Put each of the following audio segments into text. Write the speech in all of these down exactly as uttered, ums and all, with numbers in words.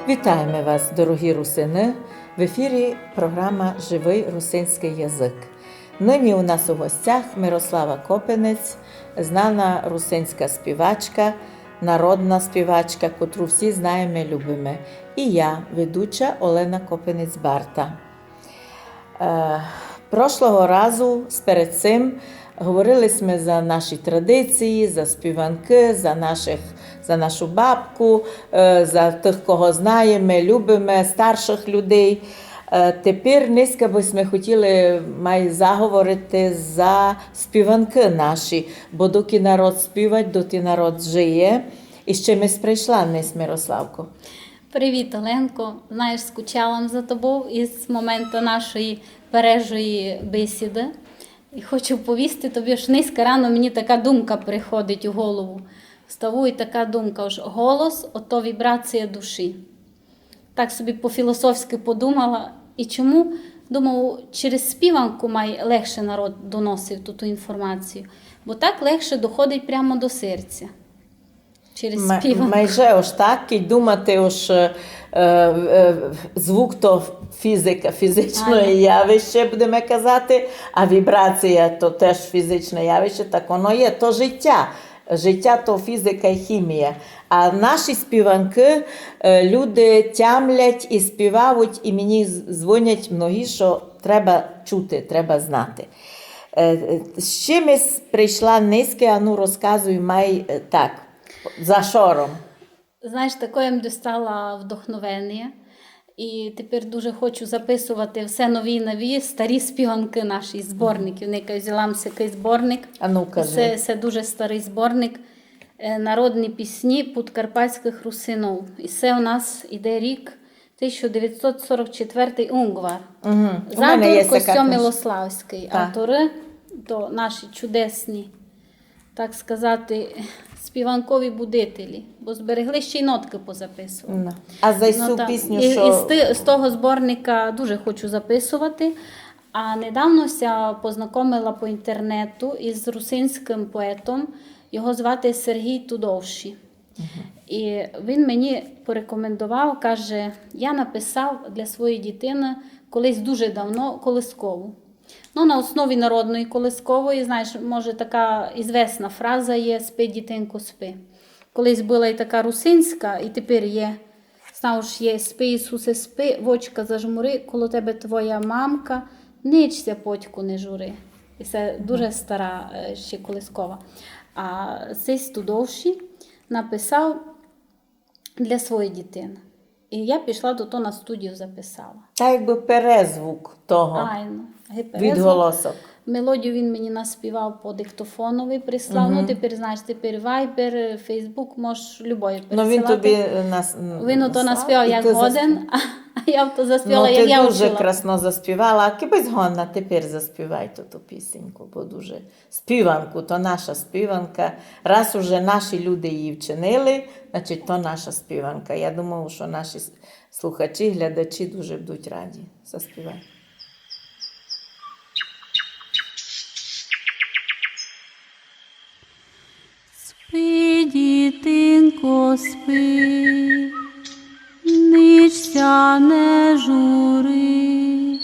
Вітаєме вас, дорогі русины! В ефірі програма «Живый русинськый язык». Нині у нас у гостях Мирослава Копинець, знана русинська співачка, народна співачка, котру всі знаєме, любиме, і я, ведуча Олена Копинець-Барта. Е, прошлого разу, сперед сим, говорили сьме за наші традиції, за співанкы, за наших, за нашу бабку, е, за тых, кого знаєме, любиме, старшых людей. Е, тепер нынька бы сьме хотіли май заговорити за співанкы наші, бо докы народ співать, доты народ жиє. І з чимось прийшла нынька, Мирославко. Привіт, Оленко. Знаєш, скучала м за тобов із моменту нашої пережої бесіды. І хочу повісти тобі, ож нынька рано мені така думка приходить у голову. Встаю, і така думка, ож голос — ото вібрація душі. Так собі по-філософськи подумала. І чому? Думаю, через співанку май легше народ доносив ту, ту інформацію. Бо так легше доходить прямо до серця. Через співанку. Майже ож так, кідь думати, ож, е, е, звук то фізика, фізичне явище, будеме казати, а вібрація то теж фізичне явище, так воно є, то життя. Життя то фізика і хімія. А наші співанкы, е, люди тямлять і співають, і мені з-, дзвонять многі, што треба чути, треба знати. Е, е, з чимось прийшла нынька, ану, розказуй май, е, так, за шором. Знаєш, такоє м достала вдохновеніє. І тепер дуже хочу записовати все нові й нові старі співанкы наші, зборникы. Нынька взяла м сякый зборник. А ну, кажи. Се, се дуже старый зборник, е, «Народні пісні подкарпатськых русинов». І се у нас іде рік тисяча девятьсот сорок четвертый, унгвар. Мгм. У мене є така книжка. Задур, Костьо Милославськый. Так. Авторы то наші чудесні, так сказати, співанкові будителі, бо зберегли, ще й ноткы позаписовали. Ну. А за сю пісню, і, што і з ти-, з того зборника дуже хочу записовати. А недавно ся познакомила по інтернету із русинськым поетом. Його звати Сергій Тудовші. Мгм. І він мені порекомендовав, каже: «Я написав для своєї дітины колись дуже давно колискову». Ну, на основі народної колискової, знаєш, може, така ізвісна фраза є: «Спи, дітинко, спи». Колись была і така русинська, і тепер є. Знову ж є: «Спи, Ісусе, спи, вочка зажмури, коло тебе твоя мамка, нич ся, потьку, не жури». І се дуже стара, е, ще колискова. А сись Тудовші написав для своєї дітины. І я пішла до того на студію, записала. Та якбы перезвук того. Айно, ге перезвук. Відголосок. Мелодію він мені наспівав по диктофонови, прислав. Мгм. Ну, тепер, знаєш, тепер Viber, Facebook, можеш любоє пересилати. Ну, він тобі, е, нас-, м, наслав, і ти зас-, а я то заспівала, як я вчила. Ну, ти дуже красно заспівала, а кибы сь годна, тепер заспівай ту, ту пісеньку, бо дуже співанку, то наша співанка. Раз уже наші люди її вчинили, значить, то наша співанка. Я думаю, што наші с-, слухачі, глядачі дуже будуть раді. Заспівай. Спи, дітинко, спи, нич ся не жури,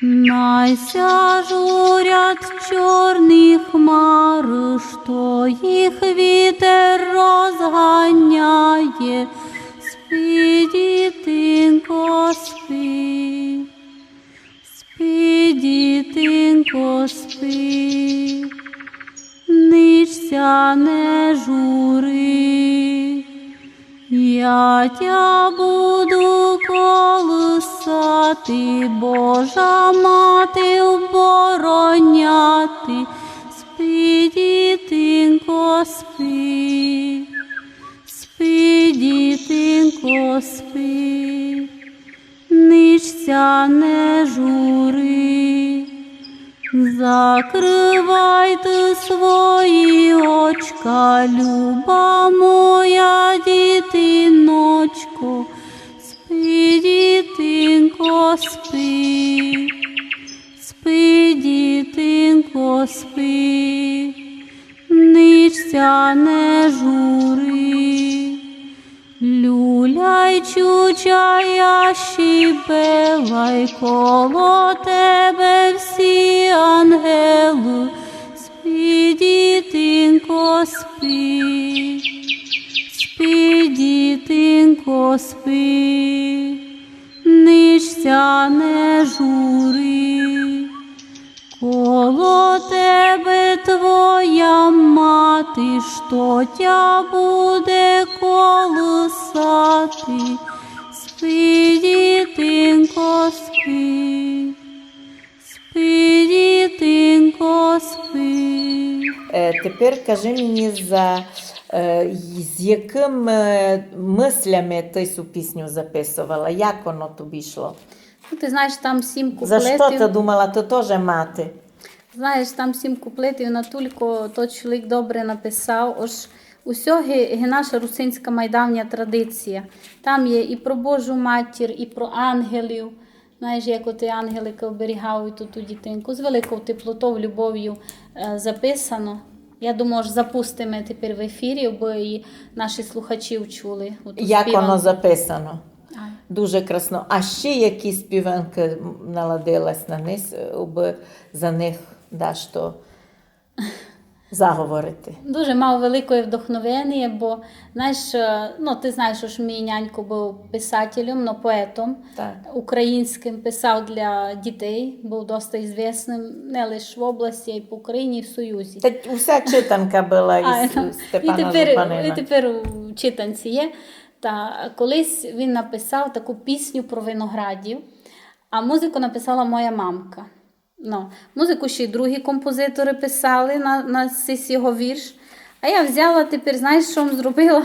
най ся журять чорні хмары, што їх вітер розганяє. Спи, дітинко, спи. Спи, дітинко, спи, нич ся не жури. Я тя буду колысати, Божа мати, обороняти. Спи, дітинко, спи. Спи, дітинко, спи, нич ся не жури. Закрывай ты свої очка, люба моя дітиночко. Спи, дітинко, спи. Спи, дітинко, спи, нич ся не жури. Люляй Чучая щебелай коло тебе всі ангелы. Спи, дітинко, спи. Спи, дітинко, спи. Нич ся не жури. Коло тебе твоя мати, што тя буде колысати. Спи, дітинко, спи. Спи, дітинко, спи. Е, тепер кажи мені, за, е, з якым, е, мыслями ты сю пісню записовала, як оно тобі йшло? Ну, ты знаєш, там сім куплетів. За што ты думала, ты тоже мати? Знаєш, там сім куплетів, натулько тот чоловік добре написав, ож усьо ги, ги наша русинська майдавня традиція. Там є і про Божу Матір, і про ангелів. Знаєш, як оті ангеликы оберігають ту, ту дітинку. З великов теплотов, любовю, е, записано. Я думаю, ож запустиме тепер в ефірі, абы і наші слухачі вчули оту співанку. Як оно записано. Ай. Дуже красно. А ще які співанкы наладилась на них, е, абы за них дашто заговорити? Дуже мав великоє вдохновеніє, бо, знаєш, е, ну, ты знаєш, ож мій нянько быв писателем, но поетом. Так. Українськым, писав для дітей, быв доста ізвісным не лиш в області, а й по Україні, і в Союзі. Та уся читанка была із Степана Зупанина. А, ну, і тепер, і тепер у читанці є. Та колись він написав таку пісню про виноградів, а музику написала моя мамка. Ну, музику ще й другі композиторы писали на, на сись його вірш. А я взяла тепер, знаєш, што м зробила?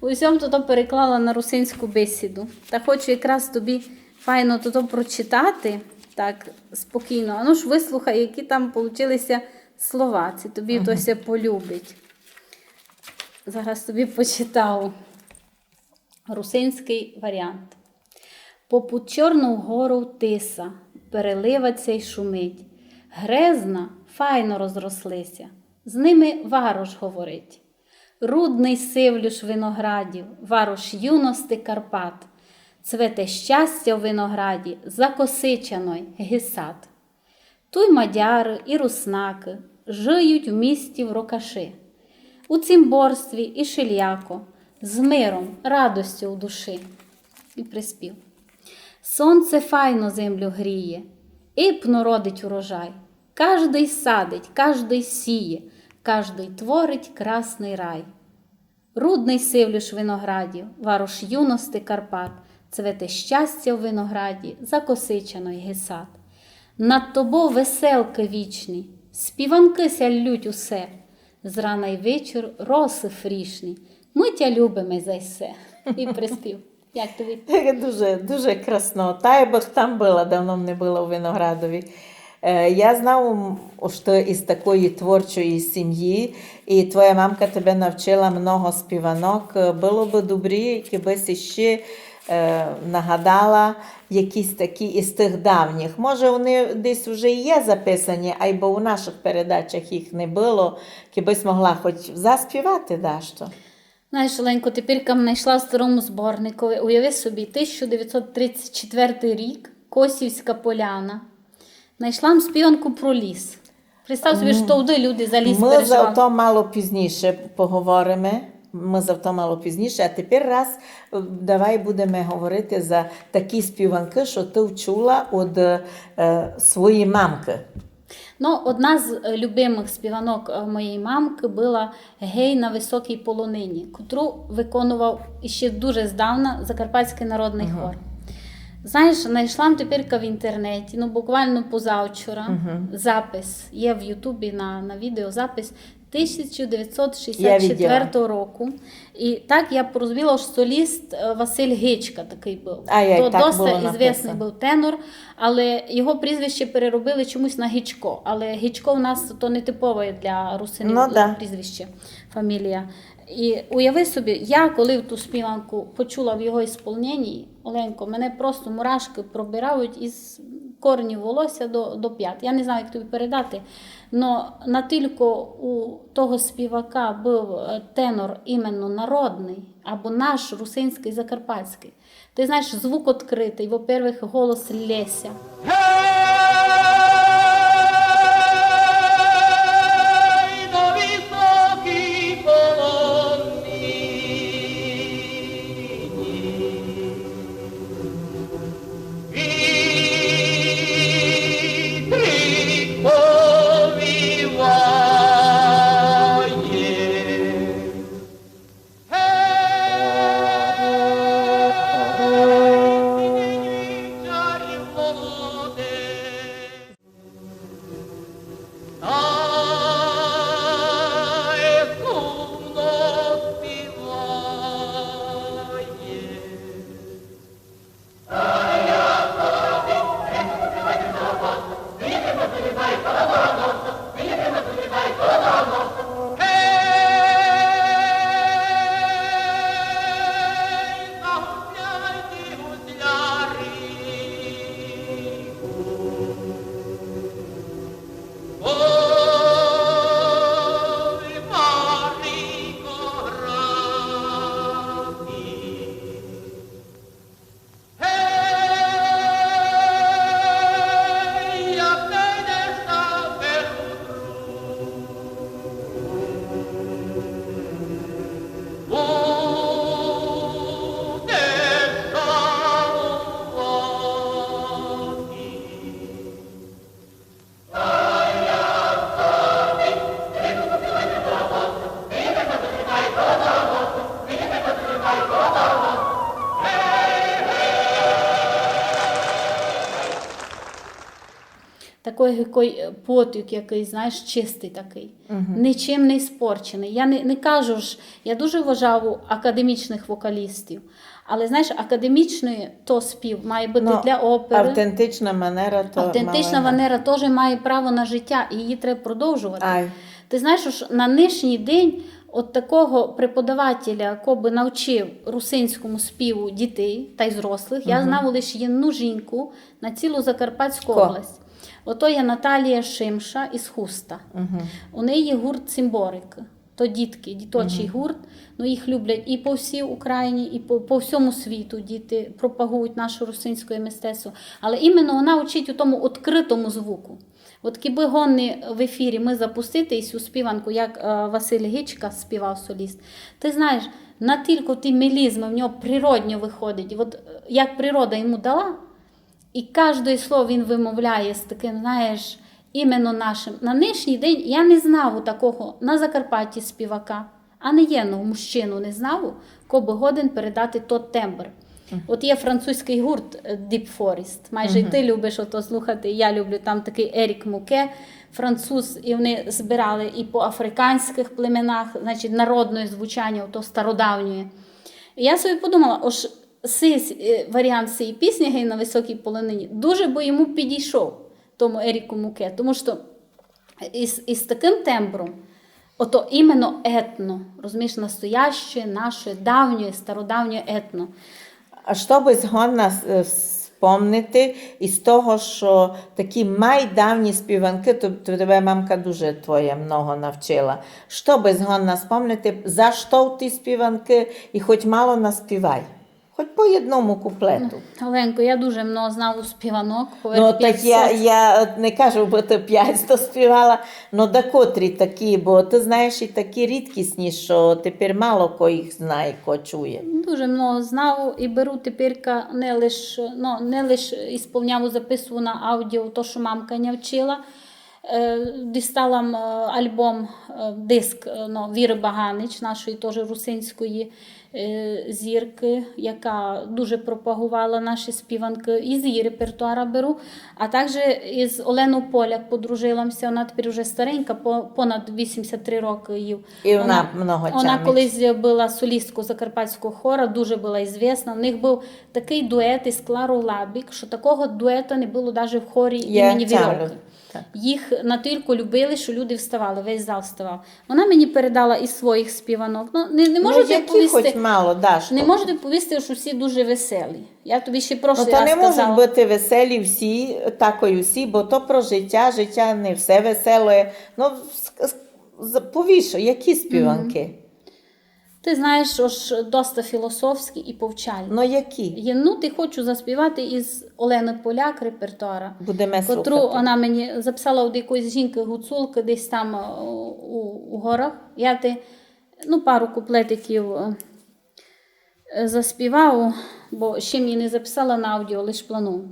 Усьо м тото переклала на русинську бесіду. Та хочу якраз тобі файно тото прочитати, так, спокійно. А ну ж выслухай, які там получили ся слова, ци тобі то ся полюбить. Зараз тобі почитаю. Русинськый варіант. Попуд Чорну гору Тиса переливать ся й шумить. Грезна файно розросли ся, з ними варош говорить. Рудный сивлюш виноградів, варош юности Карпат. Цвете щастя в винограді, закосичаной ги сад. Туй мадяры і руснакы жыють в місті в рокаши, у цімборстві і шеляко, з миром, радостю в души. І приспів. Сонце файно землю гріє, ипно родить урожай. Каждый садить, каждый сіє, каждый творить красный рай. Рудный сивлюш виноградів, варош юности Карпат, цвете щастя в винограді, закосичаной ги сад. Над тобов веселкы вічні, співанкы ся ллють усе. З рана й вечір росы фрішні, мы тя любиме за се. І приспів. Як тобі? Дуже, дуже красно. Та я бых там была, давно м не была у Виноградові. Е, я знаву, м, ож ты із такої творчої сімї, і твоя мамка тебе навчила много співанок. Е, было бы добрі, кибы си ще, е, нагадала якісь такі із тых давніх. Може, они десь уже і є записані, айбо у нашых передачах їх не было, кибысь могла хоть заспівати дашто. Знаєш, Оленко, теперька м найшла в старому зборникови, уяви собі, тисяча девятсот тридцять четвертый рік, Косівська Поляна. Найшла м співанку про ліс. Представ собі, што тогды люди за ліс переживали. Мы за то мало пізніше поговориме. Мы за то мало пізніше, а тепер раз, е, давай будеме говорити за такі співанкы, што ты вчула од, е, своєї мамкы. Ну, одна з, е, любимых співанок, е, моєї мамкы была «Гей на высокій полонині», котру выконував іщи дуже здавна Закарпатськый народный хор. Знаєш, найшла м теперька в інтернеті, ну, буквално позавчора, запис, є в Ютубі на, на відео запис, тисяча девятсот шістдесят четвертого року. І так я порозуміла, ож соліст, е, Василь Гичка такый быв. То доста ізвісный быв тенор, але його прізвище переробили чомусь на Гичко. Але Гичко у нас то нетипове для русинів прізвище, фамілія. І уяви собі, я коли ту співанку почула в його ісполненні, Оленко, мене просто мурашкы пробирають із корнів волосся до, до пят. Я не знаю, як тобі передати, но натілько у того співака быв, е, тенор іменно народный, або наш русинськый, закарпатськый. Ты знаєш, звук открытый, во-первых, голос Леся. Такый, якый, е, потік якый, знаєш, чистый такый. Нічим не іспорченый. Я не, не кажу ж, я дуже уважаву академічных вокалістів, але, знаєш, академічный то спів має быти для оперы. Автентична манера то автентична манера тоже має право на життя, і її треба продовжовати. Ай. Ты знаєш, ож на нынішній день от такого преподавателя, якый бы навчив русинському співу дітей тай зрослых, я знаву лише єдну жінку на цілу Закарпатську область. Ото є Наталія Шимша із Хуста. У неї є гурт «Цімборик». То діткы, діточый гурт. Ну, їх люблять і по всій Україні, і по, по всьому світу діти пропагують наше русинське мистецтво. Але іменно вона учить у тому відкрытому звуку. От кібы годні в ефірі мы запустити і сю співанку, як, е, Василь Гічка співав, соліст, ты знаєш, натілько ті мелізмы в нього природньо выходить. От, е, як природа йому дала, і каждоє слово він вымовляє з такым, знаєш, іменно нашым. На нынішній день я не знаву такого на Закарпатті співака, ані єдного мужчину не знаву, ко бы годен передати тот тембр. От є французькый гурт, е, Deep Forest. Майже й ты любиш ото слухати, я люблю, там такый Ерік Муке, француз, і вони збирали і по африканськых племенах, значить, народне звучання, ото стародавнє. І я собі подумала, ож сей, е, варіант сеї пісні «Гей на высокій полонині» дуже бы йому підійшов, тому Еріку Муке, тому што із, із такым тембром, ото іменно етно, розумієш, настояще, наше, давнє, стародавнє етно. А што бы годна с-, е, спомнити із того, што такі май давні співанкы, то, то тебе мамка дуже твоя много навчила. Што бы годна спомнити, за што ті співанкы, і хоть мало наспівай. Хоть по єдному куплету. Ну, Оленко, я дуже много знаву співанок, поверх пятсот. Ну, так я, я не кажу, бо ты пятсот співала, но декотрі такі, бо ты знаєш, і такі рідкісні, што тепер мало ко їх знає, ко чує. Дуже много знаву і беру теперька не лиш, ну, не лиш ісполняву, записую на аудіо то, што мамка ня вчила, Е, дістала м, е, альбом, е, диск, е, ну, Віры Баганич, нашої тоже русинської, е, зіркы, яка дуже пропагувала наші співанкы. І з її репертуара беру. А также із Оленою Поляк подружила м ся, вона тепер уже старенька, по-, понад вісімдесят три рокы їй. І вона много тямить. Вона колись была солісткою Закарпатського хора, дуже была ізвісна. У них быв такый дует із Кларою Лабік, што такого дуета не было даже в хорі імені Вірьовкы. Їх натілько любили, што люди вставали, весь зал вставав. Она мені передала із своїх співанок. Ну, не, не можу ти повісти, хоч мало, дашто. Не можу ти повісти, што всі дуже веселі. Я тобі ще прошлый раз казала. Ну, та не можуть быти веселі всі, такой усі, бо то про життя, життя не все веселе. Ну, с-, с-, з-, повіш, які співанки? Ти знаєш, ож доста філософські і повчальні. Но які? Є, ну, ти хочу заспівати із Олени Поляк репертуара, котру она мені записала од якоїсь жінкы гуцулкы десь там, е, у, у горах. Я ти, ну, пару куплетиків, е, заспівав, бо ще мені не записала на аудіо, лиш планую.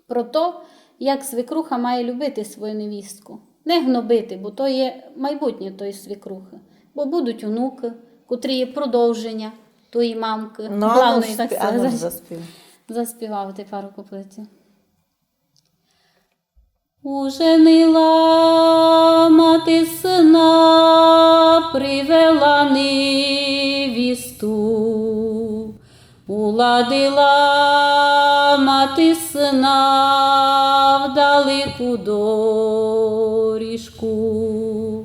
Про то, як свекруха має любити свою невістку. Не гнобити, бо то є майбутнє тої свекрухы. Бо будуть онукы, котрі є продовженя тої мамкы. Ну, главної, так сказати. Заспівав ти пару куплетів. Уженила мати сына, привела невісту. Уладила мати сына в далеку доріжку,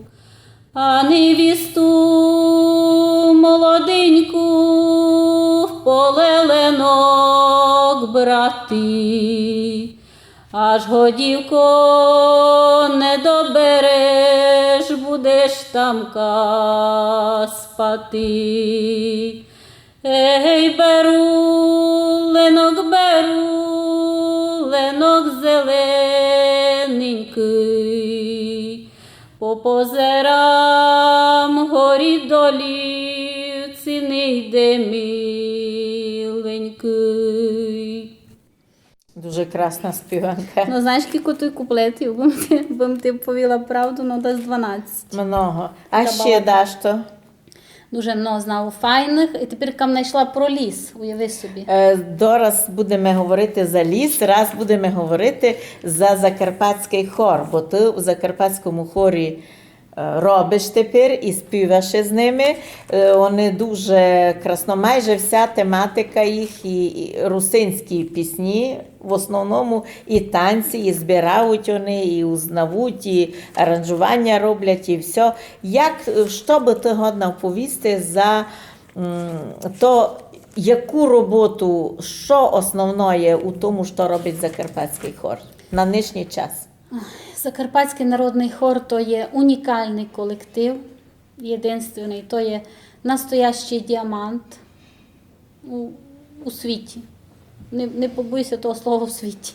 а невісту молоденьку в поле ленок брати. Аж годівко не добереш, будеш тамка спати. Ей, беру, ленок беру, ленок зелененькый, попозерам горі долі, ци не йде миленькый. Дуже красна співанка. Ну, знаєш, кілько туй куплетів, бым ти, бым ти повіла правду, ну, десь дванадцять. Много. А ще дашто? Дуже много знаву файных. І тепер кам найшла про ліс, уяви собі. Е, дораз будеме говорити за ліс, раз будеме говорити за закарпатськый хор, бо ты у закарпатському хорі е, робиш тепер і співаш з ними. Е, они дуже красно, майже вся тематика їх і, і русинські пісні, в основному і танці, і збирають они, і узнавуть, і аранжування роблять, і всьо. Як, е, што бы ты годна оповісти за, м, то, яку роботу, што основноє у тому, што робить закарпатськый хор на нынішній час? Закарпатськый народный хор то є унікалный колектив, єдинственный, то є настоящий діамант у, у світі. Не, не побоюся того слова, у світі.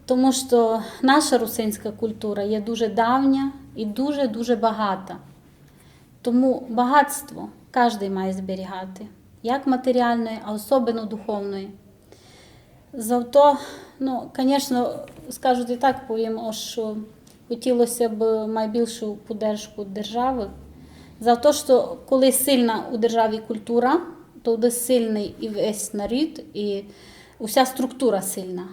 Тому што наша русинська култура є дуже давня і дуже-дуже багата. Тому багатство каждый має зберігати, як матеріалноє, а особенно духовноє. Зато, ну, конечно, скажу і так повім, ож хотілося бы май більшу поддержку державы. За то, што коли сильна у державі култура, то буде сильный і весь народ, і уся структура сильна.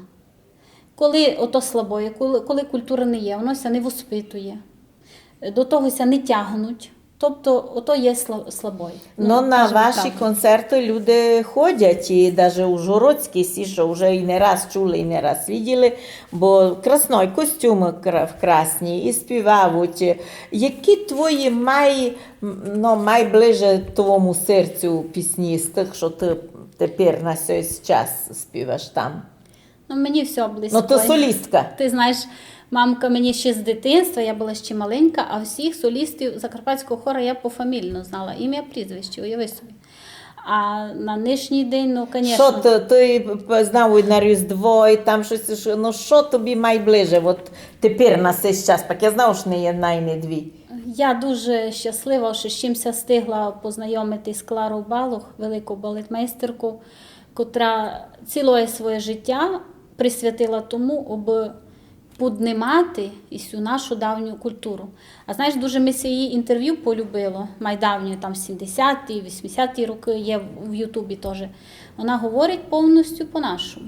Коли ото слабоє, коли, коли култура не є, воно ся не воспитує, до того ся не тягнуть, тобто ото є сла-, слабоє. Ну, на ваші концерты люди ходять, і даже ужгородські, сі, што вже і не раз чули, і не раз виділи, бо красно, і костюмы кра-, красні, і співавуть. Які твої май-, м, ну, майближе твому серцю пісні з тых, што ты тепер на сей час співаш там? Ну, мені всьо близько. Ну, ты солістка. Ти знаєш, мамка мені ще з дитинства, я была ще маленька, а всіх солістів закарпатського хора я пофамільно знала, імя, прізвище, уяви собі. А на нынішній день, ну, конечно. Што ты, ты п-, знав і на Різдво, і там штось, што, ну, што тобі майближе, от тепер на сей час, так я знав, што не єдна і не дві. Я дуже щаслива, што з чим ся стигла познайомити з Кларою Балух, великою балетмейстеркою, котра цілоє своє життя присвятила тому, абы поднимати і сю нашу давню културу. А знаєш, дуже ми ся її інтервю полюбило, май давнє, там, сімдесяті, вісімдесяті рокы, є в, в Ютубі тоже. Вона говорить повністю по-нашому.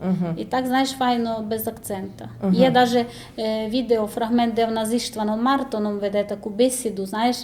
Мгм. І так, знаєш, файно, без акцента. Мгм. Є даже, е, відео, фрагмент, де вона з Іштваном Мартоном веде таку бесіду, знаєш,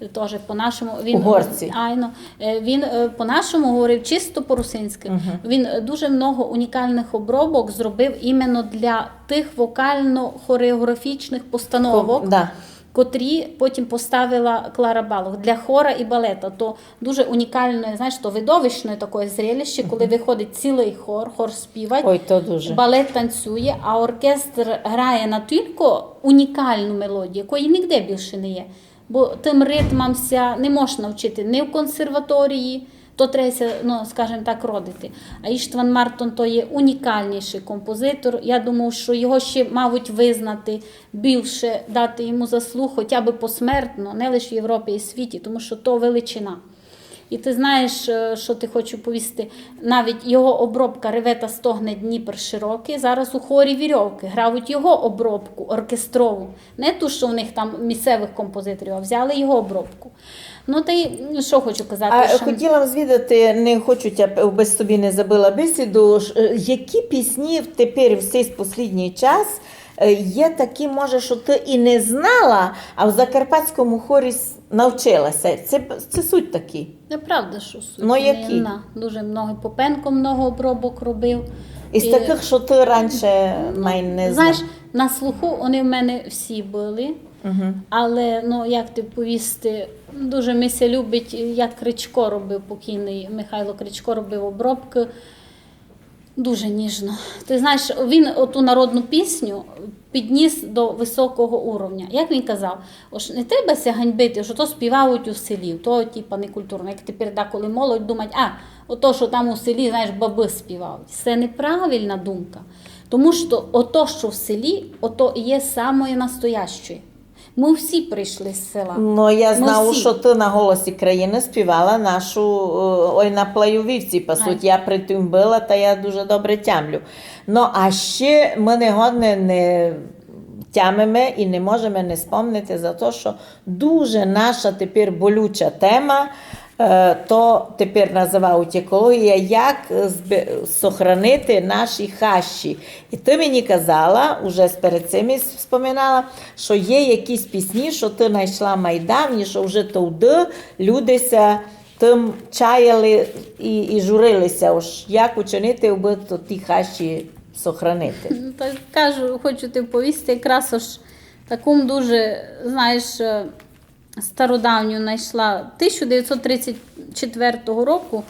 Тоже по-нашому він Угорці. Айно. Е, він е, по-нашому говорив чисто по-русинськи. Він е, дуже много унікальних обробок зробив іменно для тих вокально-хореографічних постановок, Да. котрі потім поставила Клара Балух для хора і балета. То дуже унікальне, знаєш, то видовищне таке зрелище, коли виходить цілий хор, хор співать, Ой, то дуже. Балет танцює, а оркестр грає на тілько унікальну мелодію, якої ніде більше не є. Бо тим ритмам ся не можна вчити ні в консерваторії, то треба ся, ну, скажімо так, родити. А Іштван Мартон то є унікальніший композитор. Я думаю, що його ще мавуть визнати більше, дати йому заслуг, хоча б посмертно, не лише в Європі і світі, тому що то величина. І ти знаєш, е, що ти хочу повісти? Навіть його обробка «Реве та стогне Дніпр широкий» зараз у хорі «Вірьовки» грають його обробку оркестрову. Не ту, що у них там місцевих композиторів, а взяли його обробку. Ну, та й, ну, що хочу казати, А що хотіла б звідати, не хочу тя, аби тобі не забила бесіду, ж, е, які пісні тепер в цей послідній час е, є такі, може, що ти і не знала, а в закарпатському хорі с- навчилася. Це, це суть такі. Неправда, що суть. Ну, які? На, дуже много. Попенко много обробок робив. Із І- таких, що ти раніше май не Знаєш, знала. На слуху вони в мене всі були. Але, ну, як ти повісти, дуже ми ся любить, як Кричко робив, покійний Михайло Кричко робив обробки. Дуже ніжно. Ти знаєш, він оту народну пісню підніс до високого уровня. Як він казав, ож не треба ся ганьбити, що то співають у селі, то типа некультурно. Як тепер деколи молодь думать, а, ото, що там у селі, знаєш, баби співають. Це неправильна думка. Тому що ото, що в селі, ото і є самоє настояще. Ми всі прийшли з села. Ну, я Ми знаю, всі. Що ти на Голосі країни співала нашу е, «Ой на плаю вівці пасуть». Я при тім була, та я дуже добре тямлю. Ну, а ще ми не годне не тямиме і не можеме не спомнити за те, що дуже наша тепер болюча тема, е, то тепер називають екологія, як збе- сохранити наші хащі. І ти мені казала, уже перед цим і споминала, що є якісь пісні, що ти знайшла майдавні, що вже тогды люди ся тим чаяли і, і журилися, ож як учинити, аби то ті хащі сохранити. Ну, так кажу, хочу ти повісти, якраз ож таку дуже, знаєш, е, стародавню знайшла. Тисяча дев'ятсот тридцять четвертого року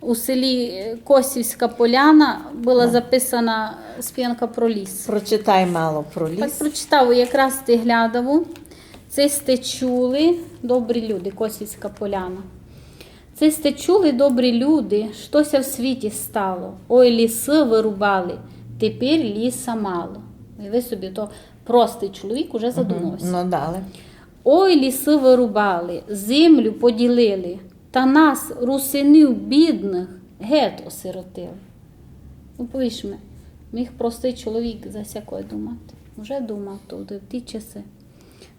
у селі Косівська Поляна була записана співанка про ліс. Прочитай мало про Так ліс. Прочитав, якраз ти глядав. Ци сьте чули, добрі люди, Косівська Поляна. Ци сьте чули, добрі люди, што ся в світі стало? Ой, лісы вырубали, тепер ліса мало. Уяви собі, то простий чоловік уже задумався. Ну, далі. Ой, лісы вырубали, землю поділили, та нас, русинів бідных, гет осиротили. Ну, повіш ми, міг простий чоловік за сякоє думати. Уже думав туды, в ті часы.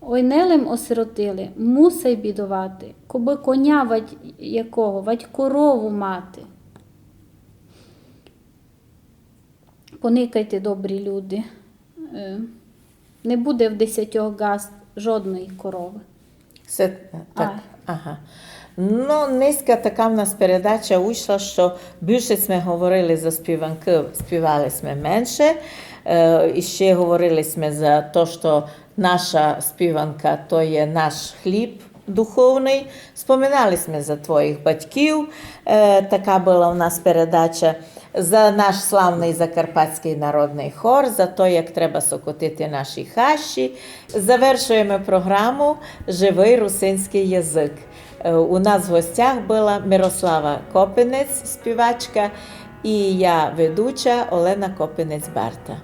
Ой, не лем осиротили, мусай бідовати, кобы коня вадь якого, вадь корову мати. Поникайте, добрі люди. Е, не буде в десятьох ґазд жодної корови. Все так. Ага. Ну, нынька така в нас передача вышла, што більше сьме говорили за співанкы, співали сьме менше. Е, і ще говорили сьме за то, што наша співанка то є наш хліб духовный. Споминали сьме за твоїх батьків. Е, така была в нас передача. За наш славный Закарпатськый народный хор, за то, як треба сокотити наші хащі. Завершуєме програму «Живый русинськый язык». Е, у нас в гостях была Мирослава Копинець, співачка, і я, ведуча Олена Копинець-Барта.